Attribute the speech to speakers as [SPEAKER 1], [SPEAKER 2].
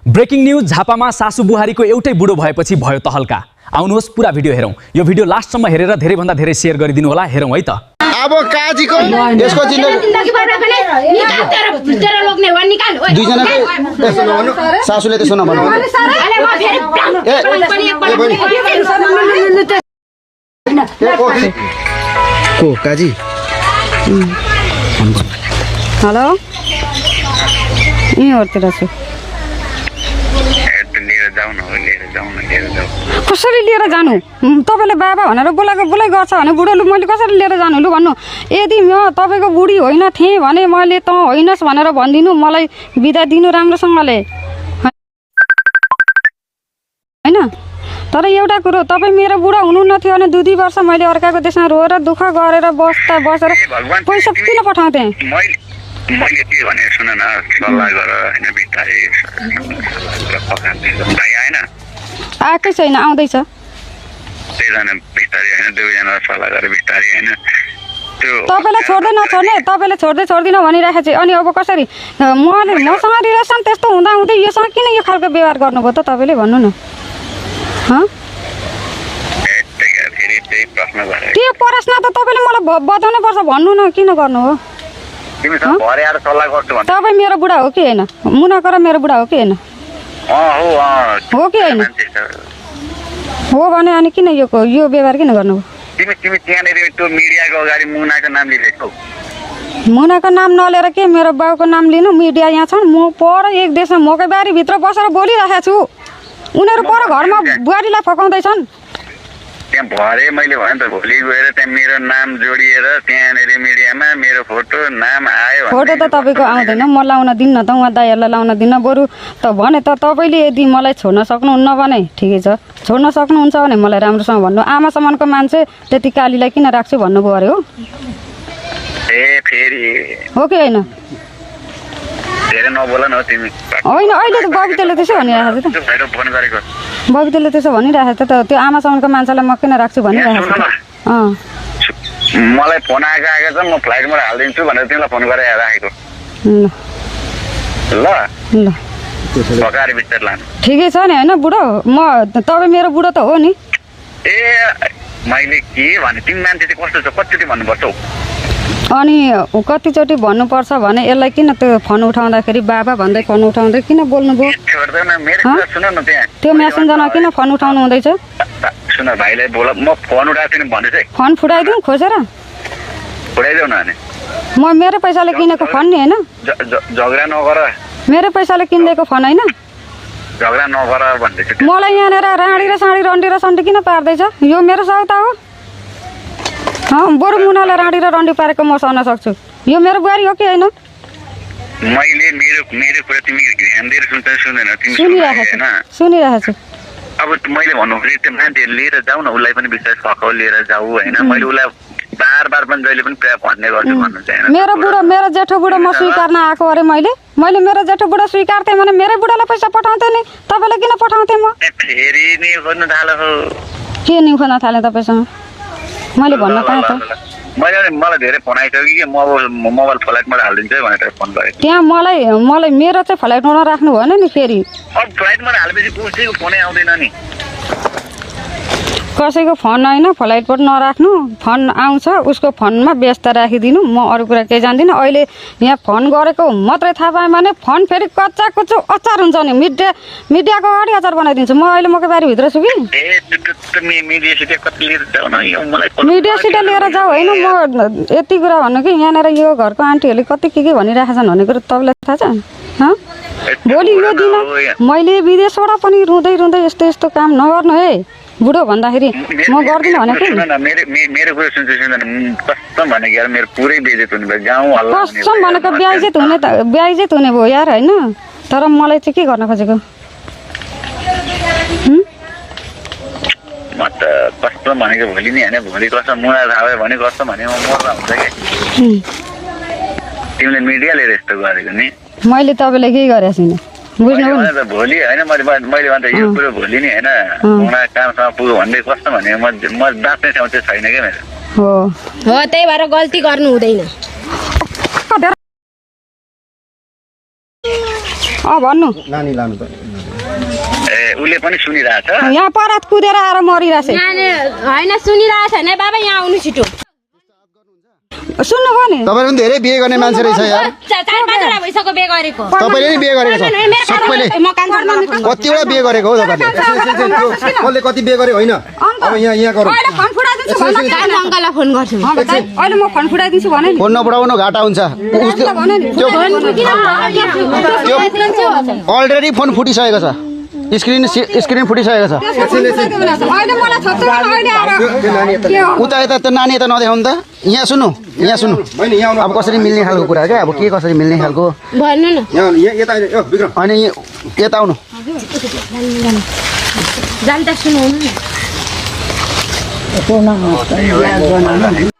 [SPEAKER 1] Breaking news झापामा सासु बुहारीको एउटै बुढो भएपछि भयो तहल्का। आउनुहोस् पुरा भिडियो हेरौं। यो भिडियो लास्टसम्म हेरेर धेरै भन्दा धेरै शेयर गरिदिनु होला। हेरौं है त।
[SPEAKER 2] अब काजीको यसको जिन्दगी तेरो लोग्ने वन निकाल ओइ दुईजनाको त्यसो नभन्नु सासुले त्यसो नभन्नु को काजी
[SPEAKER 3] हेलो यहीँहरुतिर छु। कसरी लिएर जानु? तपाईले बाबा भनेर बोलाइ गर्छ भने बुढोले मैले कसरी लिएर जानु लु भन्नु। यदि म तपाईको बुढी होइन थिएँ भने मैले त होइनस् भनेर भन्दिनु, मलाई बिदा दिनु राम्रोसँगले हैन। तर एउटा कुरो, तपाई मेरो बुढा हुनुहुन्न थियो भने 2 वर्ष मैले अर्काको देशमा रोएर दुःख गरेर बसेर पैसा किन पठाउँथे?
[SPEAKER 4] मैले के भने सुन न, सल्लाह गर हैन, बिस्तारै भाइ आएन,
[SPEAKER 3] आएकै छैन, आउँदैछ।
[SPEAKER 4] त्यहीजना बिस्तारै हैन, दुईजना सल्लाह गरेर बिस्तारै हैन। त्यो
[SPEAKER 3] तपाईले छोड्दै नछोड्ने, तपाईले छोड्दिन भनिराखे चाहिँ अनि अब कसरी? मसँग रिलेसन त्यस्तो हुँदा हुँदै योसँग किन यो खालको व्यवहार गर्नुभयो त तपाईले भन्नु न?
[SPEAKER 4] फेरि त्यही प्रश्न गरे।
[SPEAKER 3] त्यो प्रश्न त तपाईले मलाई बताउनु पर्छ, भन्नु न किन गर्नु हो?
[SPEAKER 4] तिमीसँग भरे आएर सल्लाह गर्छु भने
[SPEAKER 3] तपाई मेरो बुढा हो कि हैन? मुनाकर मेरो बुढा हो कि हैन? हो कि हैन? हो भने अनि किन यो व्यवहार किन गर्नु?
[SPEAKER 4] तिमी त्यहाँनिर त्यो मिडियाको अगाडि मुनाको नाम लिएको।
[SPEAKER 3] मुनाको नाम नलिएर के मेरो बाउको नाम लिनु? मिडिया यहाँ छन्, म पर एक देशमा मकै बारी भित्र बसेर बोलिरहेको छु, उनीहरू पर घरमा बुहारीलाई फकाउँदैछन्।
[SPEAKER 4] त्यहाँ भरे मैले भने त भोलि गएर त्यहाँ मेरो नाम जोडिएर त्यहाँनिर मिडियामा मेरो फोटो नाम आयो।
[SPEAKER 3] फोटो त तपाईँको आउँदैन, म लाउन दिन्न त, उहाँ दाइहरूलाई लाउन दिन्न। बरु त भने त तपाईँले यदि मलाई छोड्न सक्नुहुन्न भने ठिकै छ, छोड्न सक्नुहुन्छ भने मलाई राम्रोसँग भन्नु। आमा समानको मान्छे त्यति कालीलाई किन राख्छु भन्नुभयो अरे हो?
[SPEAKER 4] ए फेरि
[SPEAKER 3] हो कि होइन?
[SPEAKER 4] धेरै नबोल न तिमी।
[SPEAKER 3] होइन, अहिले त बबिताले त्यसो भनिरहेको छ त।
[SPEAKER 4] फोन गरेको
[SPEAKER 3] बबिताले त्यसो भनिरहेको छ त, त्यो आमा समानको मान्छेलाई म किन राख्छु भनिरहेको छ।
[SPEAKER 4] मलाई फोन आएको छ, म फ्लाइटबाट हालिदिन्छु भनेर तिमीलाई फोन गरेर राखेको। ल
[SPEAKER 3] ल
[SPEAKER 4] पकाएर बिस्तार लानु।
[SPEAKER 3] ठिकै छ नि होइन बुढो? म तपाईँ मेरो बुढो त हो नि।
[SPEAKER 4] ए मैले के भने, तिमी मान्छे चाहिँ कस्तो छ, कतिचोटि भन्नुपर्छ हौ?
[SPEAKER 3] अनि कतिचोटि भन्नुपर्छ भने यसलाई किन त्यो फोन उठाउँदाखेरि बाबा भन्दै फोन उठाउँदै किन बोल्नुभयो? त्यो म्यासेन्जरमा किन फोन उठाउनु हुँदैछ?
[SPEAKER 4] सुन भाइलाई बोल, म फोन उठाएको थिएँ भन्दैछ।
[SPEAKER 3] फोन फुटाइदिउँ खोजेर?
[SPEAKER 4] फुटाइदेऊ न।
[SPEAKER 3] म मेरो पैसाले किनेको फोन नि होइन,
[SPEAKER 4] झगडा नगर।
[SPEAKER 3] मेरो पैसाले किनिदिएको फोन होइन,
[SPEAKER 4] झगडा नगर भन्दैछ।
[SPEAKER 3] मलाई यहाँनिर राँडी र साँडी रन्डी र सन्डी किन पार्दैछ? यो मेरो सौता हो। बरु मुनालाई राँडी र रन्डी पारेको म सहन सक्छु। यो मेरो बुहारी हो कि होइन?
[SPEAKER 4] मैले मेरो कुरा तिमी ध्यान दिएर सुन्दैन तिमी?
[SPEAKER 3] सुनिरहेको छु।
[SPEAKER 4] अब मैले भन्नु खोजेँ त्यो मान्छे लिएर जाऊ न, उसलाई पनि विश्वास भएको लिएर जाऊ होइन। मैले उसलाई बार पनि जहिले पनि प्राय भन्ने गर्छु भन्नु चाहिँ।
[SPEAKER 3] मेरो जेठो बुढो म स्वीकार्न आएको अरे, मैले मेरो जेठो बुढो स्वीकार्थेँ भने मेरै बुढालाई पैसा पठाउँथेँ नि, तपाईँलाई किन पठाउँथेँ म?
[SPEAKER 4] फेरि नि खोज्न थाल्यो। के
[SPEAKER 3] नि खोज्न थालेँ तपाईँसँग? मैले भन्न पाएँ त।
[SPEAKER 4] मलाई धेरै फोन आइसक्यो कि मोबाइल फ्लाइटबाट हालिदिन्छु भनेर फोन गरेको।
[SPEAKER 3] त्यहाँ मलाई मेरो चाहिँ फ्लाइटमा राख्नु भएन नि फेरि।
[SPEAKER 4] अब फ्लाइटबाट हालेपछि कसैको फोनै आउँदैन नि।
[SPEAKER 3] कसैको फोन होइन, फ्लाइटबाट नराख्नु। फोन आउँछ उसको फोनमा व्यस्त राखिदिनु, म अरू कुरा केही जान्दिनँ। अहिले यहाँ फोन गरेको मात्रै थाहा पाएँ भने फोन फेरि कच्चा कुच्चो अचार हुन्छ नि, मिडियाको अगाडि अचार बनाइदिन्छु। म अहिले मकै बारीभित्र छु कि। मिडियासित लिएर जाऊ होइन, म यति कुरा भन्नु कि यहाँनिर यो घरको आन्टीहरूले कति के भनिरहेका छन् भन्ने कुरो तपाईँलाई थाहा छ? भोलि यो दिन मैले विदेशबाट पनि रुँदै यस्तो काम नगर्नु है बुढो भन्दाखेरि म गर्दिनँ भनेको।
[SPEAKER 4] मेरो कुरा सुन्दैन, कसम भनेको यार, मेरो पुरै बेइज्जत हुने भयो गाउँ हल्ला।
[SPEAKER 3] कसम भनेको बेइज्जत हुने भयो यार होइन। तर मलाई चाहिँ के गर्न खोजेको?
[SPEAKER 4] म त कसम भनेको भोलि नि होइन, भोलि कसम मुना थाहा भयो भने कसम भने म मर्दा हुन्छ कि। तिमीले मिडिया लिएर यस्तो गरेको नि। मैले
[SPEAKER 3] तपाईँलाई केही गरेको छैन, बुझ्नु?
[SPEAKER 4] भोलि होइन मैले भन्दा यो कुरो भोलि नि होइन मुना कामसँग पुग्यो भन्दै कस्तो भने म बाँच्ने ठाउँ चाहिँ छैन क्या मेरो।
[SPEAKER 2] हो त्यही भएर गल्ती गर्नु हुँदैन।
[SPEAKER 3] भन्नु
[SPEAKER 2] नानी लानु त
[SPEAKER 4] ए उसले पनि सुनिरहेछ
[SPEAKER 3] यहाँ परात कुदेर आएर मरिरहेछ
[SPEAKER 5] होइन सुनिरहेछ होइन बाबा यहाँ आउनु छिटो
[SPEAKER 3] सुन्नुभयो नि
[SPEAKER 2] तपाईँले पनि धेरै बिहे गर्ने मान्छे रहेछ यार
[SPEAKER 5] 4-5 भइसक्यो बे गरेको
[SPEAKER 2] तपाईँले नि बिहे गरेको छ सबैले
[SPEAKER 5] म कान
[SPEAKER 2] कतिवटा बिहे गरेको हो तपाईँले कसले कति बिहे गरे होइन अब यहाँ गरौँ
[SPEAKER 3] अहिले फोन फुटाइदिन्छु भन
[SPEAKER 5] अङ्कललाई फोन गर्छु
[SPEAKER 3] अहिले म फोन फुटाइदिन्छु भने नि
[SPEAKER 2] फोन नपठाउनु घाटा हुन्छ
[SPEAKER 3] भने नि
[SPEAKER 2] अलरेडी फोन फुटिसकेको छ स्क्रिन फुटिसकेको छ
[SPEAKER 3] अहिले मलाई छोड्छ अहिले आएर के हो
[SPEAKER 2] उता यता त्यो नानी यता नदेखाउनु त यहाँ सुन्नु अब कसरी मिल्ने खालको कुरा क्या अब के कसरी मिल्ने खालको
[SPEAKER 5] भन्नु न
[SPEAKER 2] अनि यता आउनु
[SPEAKER 5] जान्दा सुनाउनु न